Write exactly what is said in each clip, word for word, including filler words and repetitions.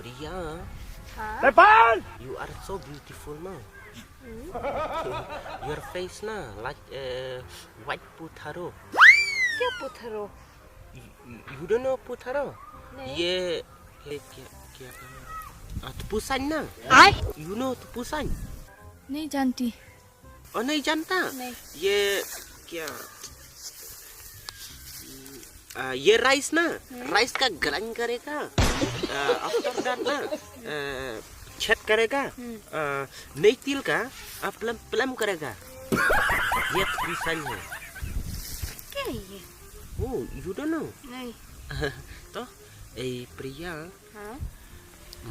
Priya, हाँ? Tepan! You are so beautiful, na. Hmm? Your face na like, uh, white putharo. क्या पुथरो? You, you don't know putharo? नहीं। ये, ये क्या, क्या, क्या? Ah, tpusan na. I? You know tpusan? नहीं जानती। Oh, नहीं जानता? नहीं। ये क्या? आ, ये राइस ना, हम्म। राइस का ग्राइंड करेगा। आ, आफ्टर दैट ना, आ, छेद करेगा। हम्म। आ, नई तिल का, आ, प्लम, प्लम करेगा। ये ट्यूशन है। क्या है ये? Oh, you don't know? नहीं। तो, ए प्रिया, हाँ?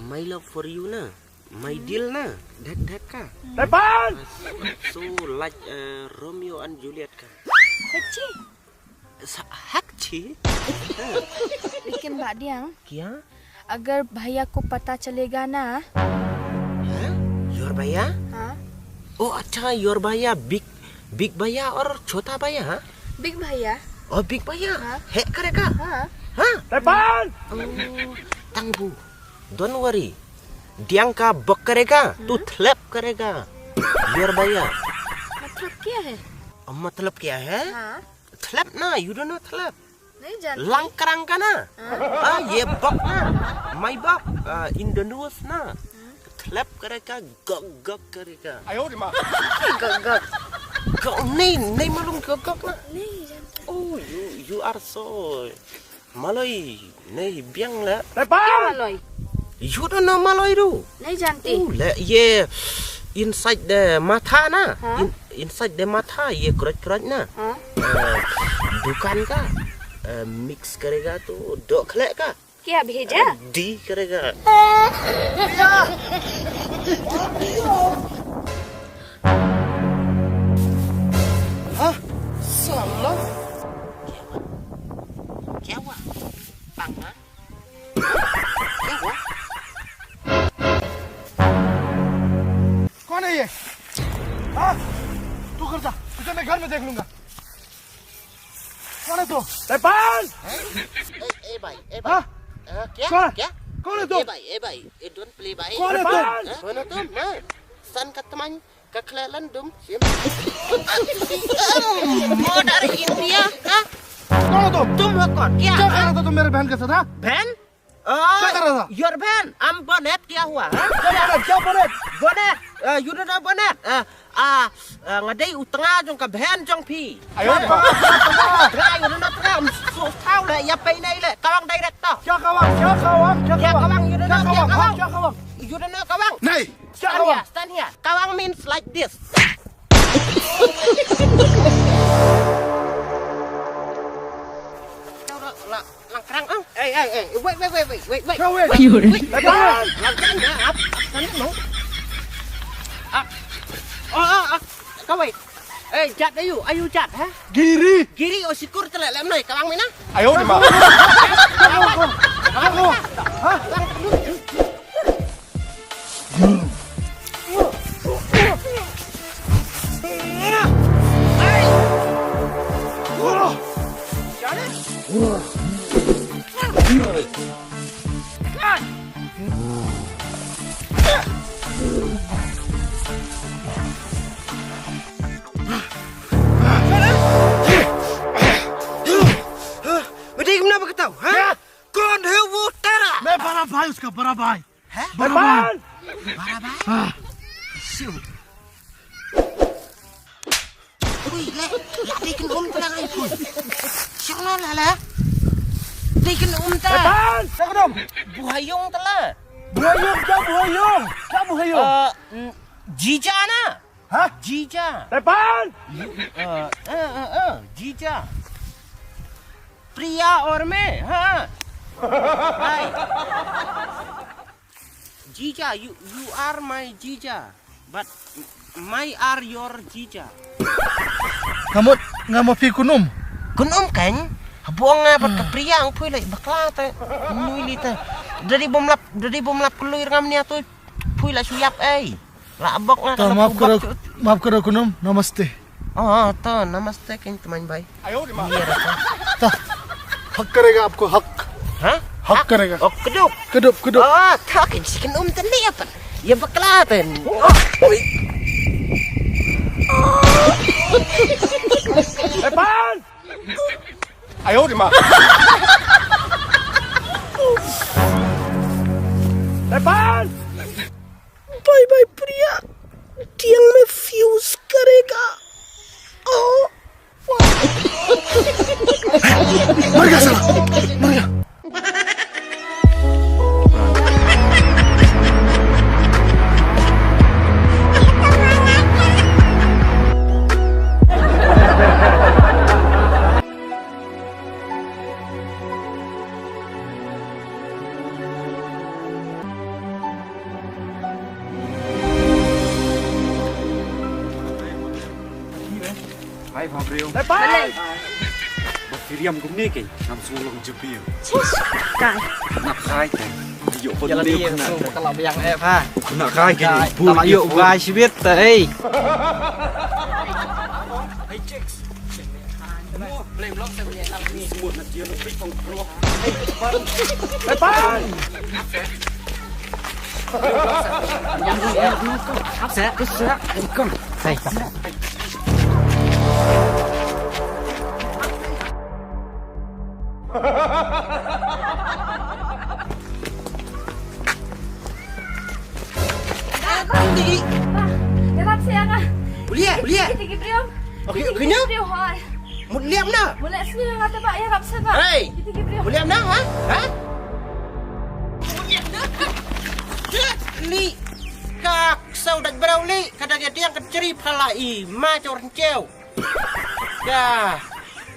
My love for you ना, my deal ना, ढक ढक का। Tepan! So like, uh, Romeo and Juliet का। सच्ची? स-, हक छी। लेकिन बादियां, क्या? अगर भैया को पता चलेगा ना। हाँ? Your भैया? हाँ। Oh, अच्छा, your भैया, big, big भैया और छोटा भैया, हाँ? Big भैया। Oh, big भैया? हाँ। Heh करेगा? हाँ। हाँ? Tepan! Oh, tangbu. Don't worry. Diang ka bok करेगा, तू थ्लैप करेगा। Your भैया। मतलब क्या है? मतलब क्या है? हाँ। थ्लैप ना, you don't know थ्लैप? नहीं जानती। लंग करंग का ना? हाँ। हाँ, ये बक ना, my बक, आ, Indonesia ना। थ्लैप करेगा, गक गक करेगा। आयो रे माँ। गक गक। गक, नहीं, नहीं मालूम गक गक ना? नहीं जानती। Oh, you, you are so maloi, नहीं बियांग ला। क्या मालूम? You don't know maloi ru? नहीं जानती। Oh, ले, ये inside the matha ना, हाँ? In, inside the matha, ये क्रच क्रच ना। हाँ? अ, दुकान का, अ, मिक्स करेगा तो दो खले का। क्या भेजा? अ, डी करेगा। हाँ? साला। क्या हुआ? क्या हुआ? पांगा? क्या हुआ? कौन है ये? हाँ? तू कर जा, तुझे मैं घर में देख लूंगा। कौन है तू? ए, ए, ए भाई, ए भाई। हाँ? अ, क्या? कौन? क्या? कौन है तू? ए भाई, ए भाई, ए, don't play भाई। कौन है तू? हाँ? कौन है तू? मैं सन कतमन कखलेलन दुम सिम। मर्डर इंडिया, हाँ? कौन हो तुम? तुम हो कौन? क्या? क्या कर रहा था तुम मेरे बहन के साथ, हाँ? बहन? क्या कर रहा था? Your बहन, हम बोनेट क्या हुआ, हाँ? क्या बोनेट? क्या bonnet? Bonnet, uh, you don't know bonnet? Uh, ah, uh, nga dei u tnga jong ka bheiñ jong phi. Ayo, tnga, you don't know tnga, um, so tau le, ya pei nei le, kawang director. Kya kawang? Kya kawang? Kya kawang? You don't know kya kawang? Kya kawang? You don't know kawang? Nahi. Stand here, stand here. Kawang means like this. Lang krang, oh. Hey, hey, hey. Wait, wait, wait, wait, wait, wait. Kawang. Wait, wait. Lang krang, ah, up, up, no. Ah. Oh, oh, oh. Kawang. Eh, jat ayu, ayu jat, ha? Giri. Giri, oh, sikur tele, lem noi, kawang mina. Ayo, di ma. Kawang, kawang. Ha? Beri guna berketau, ha? Ya. कौन है वो तेरा? मैं बड़ा भाई उसका, बड़ा भाई। Hah? Barabai. Barabai? Ah. Siu. Ui, le, le, dei kan um tla ngai pun. Siang la la la. Dei kan um tla. Setan! Siapa dong? Buhayung tla. Buhayung, siapa buhayung? Siapa buhayung? Eh, mm, jija na. Hah? Jija. Setan! Eh, eh, eh, eh, jija. Priya or me, ha? Hai. Jija, you, you are my jija, but my are your jija. Nga mut, nga mut phi kynum. Kynum kan? Haba nga bad ka Priya, ang pui lai bakla te. Nui li te. Dari bom lap, dari bom lap klui rngam nia tu. Pui lai suyap ei. La bok nga. Ta map karo, map karo kynum. Namaste. Oh, to namaste kan tmaiñ bai. Ayo di ma. Iya, rasa. Ta. हक करेगा आपको, हक। Hah? Hok ka rega. Oh, kedup. Kedup, kedup. Oh, thok in chicken um ten ni apa? Ya bakla ten. Epan! Ayo di ma. Epan! Bye bye, Priya. Tiang me fuse karega. Oh. Marga salah. Marga. Hai, Fabriu. Lepas. Ba Firiam kumne ke, ngam sngewlong jubir. Kai. Nak kai ke. Ayo, pun dia kena. Kalau yang eh, ha. Nak kai ke. Kai. Bul tak ayo, dia. Guys, bit, eh. Hey, chicks. Lepas. Boleh, boleh. Kita pergi, Priom. Okey, kita pergi, Priom. Hoi. Mut liam na. Mut liam sini nga tebak ya rap sebab. Hey. Kita pergi, Priom. Mut liam na, ha? Ha? Mut liam na. Li ka ksaw dak brau li, kada dia tiang ka cheri phala i ma chor cheu. Ya.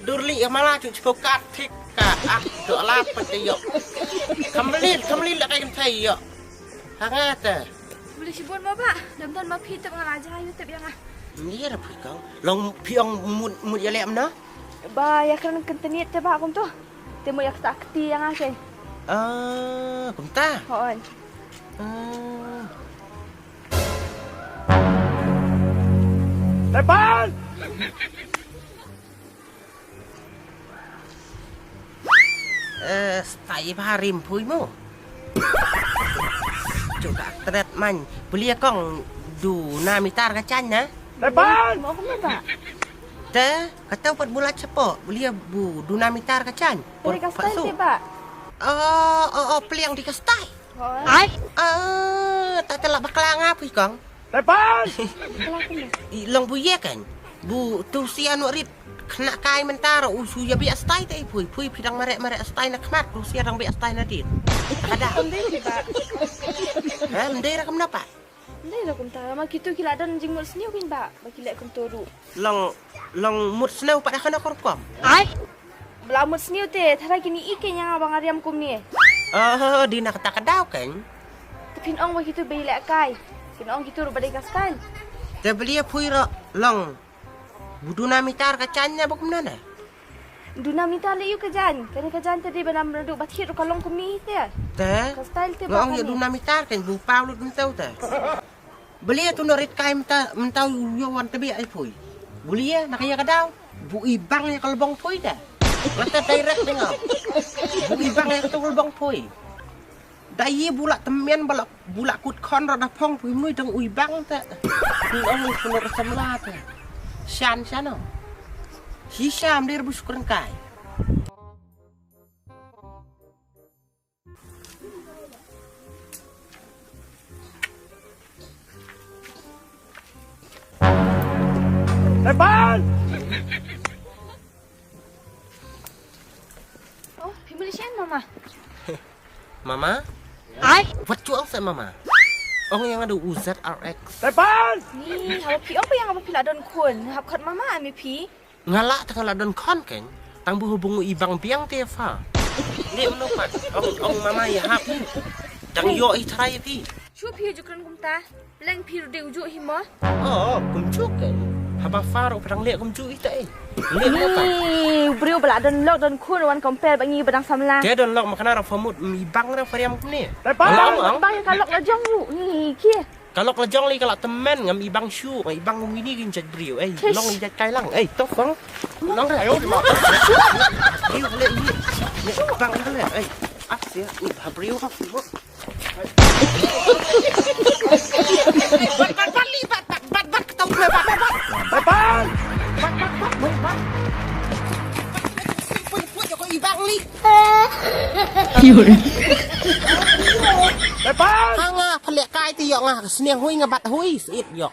Dur li ya mala chu chpo kat thik ka ak do la pati yo. Kamlin, kamlin la kai kan thai yo. Hangata. Boleh shibun ma ba. Dam don ma phi tep nga la jai tep ya nga. Ni ra phi kong. Long phi ong mut, mut ya lem na? Ba ya kren kan teniat te ba kum tu. Te mut ya kata kti ya nga ke. Ah, kumta. Hoi. Ah. Lepas. Eh, stai ba rim phui mo. Coba tret man. Beli kong du na mitar ka chan na. Lepas. Mo ko ba. Te, kata pat bulat chapo. Beli bu du na mitar ka chan. Beli ka stai te ba. Oh, oh, oh, peliang di ka stai. Ai. Ah, ta te la bakla nga phi kong. Tepan. I long bu ye kan. Bu tu sia no rit. Kena kai mentar u su ya biak stai te phui. Phui phi dang marek marek stai na khmat tu sia dang biak stai na dit. Kada. Kam dei ba. Ha, mendei ra kam napa? Mendei ra kum ta. Ma kitu ki la don jingmut sniew kin ba. Ba ki leh kum tu ru. Long, long mut sniew pat ha kano ka rukom? Ai. Ba la mut sniew te, tharai kine i ke ñiang ba nga riam kumne. Oh, di na kata ka daw kan. Te phin ong ba kitu ba i leh kai. Phin ong kitu ruh ba dei ka style. Te beli phui ro long. Bu duna mitar ka jan ña ba kumno na. Duna mitar le yu ka jan. Kane ka jan te dei ba nam radu ba thied ruh ka long kumne te. Te. Ka style te ba ong yu kane. Duna mitar kan bu paw lut mynta te. Beli tu no rit kai mynta, mynta u yo wan tebia i phui. Beli na ka ya ka daw. Bu i bang ya ka lebong phui da. Lata direct dengan. Bu i bang ya ka tu lebong phui. Da ye bu la temen ba la, bu la kut khon ra da phong phui mnui dang u i bang ta. Ni ong ni tu no ra samla ta. Shan shan no. Hi sham dir bu sukren kai. Tepan! Oh, phi mali shen mama. Mama? Ai, wat chuang sa mama. Ong yang ada U Z R X. Tepan! Ni, haba phi ong ba yang haba phi la don khun, hap khot mama ami phi. Nga lah tang la don khon keng. Tang bu hubung i bang biang te fa. Ni mno pat. Ong, ong mama ya hap. Dang yo i trai ti. Shu phi ju kren kumta. Leng phi ru de uju hi mo. Oh, kumju keng. Haba fa ro padang le kumju i ta eh. Ni mno pat. Ni briew ba la don lok don khun wan compare ba ngi ba dang samla. Te don lok makna ra famut i bang ra fariam kumne. Bang, bang ka lok la jong ru. Ni ki. Ka lok la jong li ka la temen ngam i bang shu, ngam i bang wini gin jat briew. Ei, long i jat kai lang. Ei, to fong. Long re. Ayo, di ma. Briew le ni. Ni bang le. Ei. Ap sia, ih, ha briew ha briew. Bat, bat, bat, li, bat, bat, bat, bat, kata u bat, bat, bat. Bat, bat. Bat, bat, bat, bat, bat. Put, put, put, ïa ko i bang li. Bat, bat. Hanga phalek kai te ïoh nga ka sniang hui nga bat hui, sit ïoh.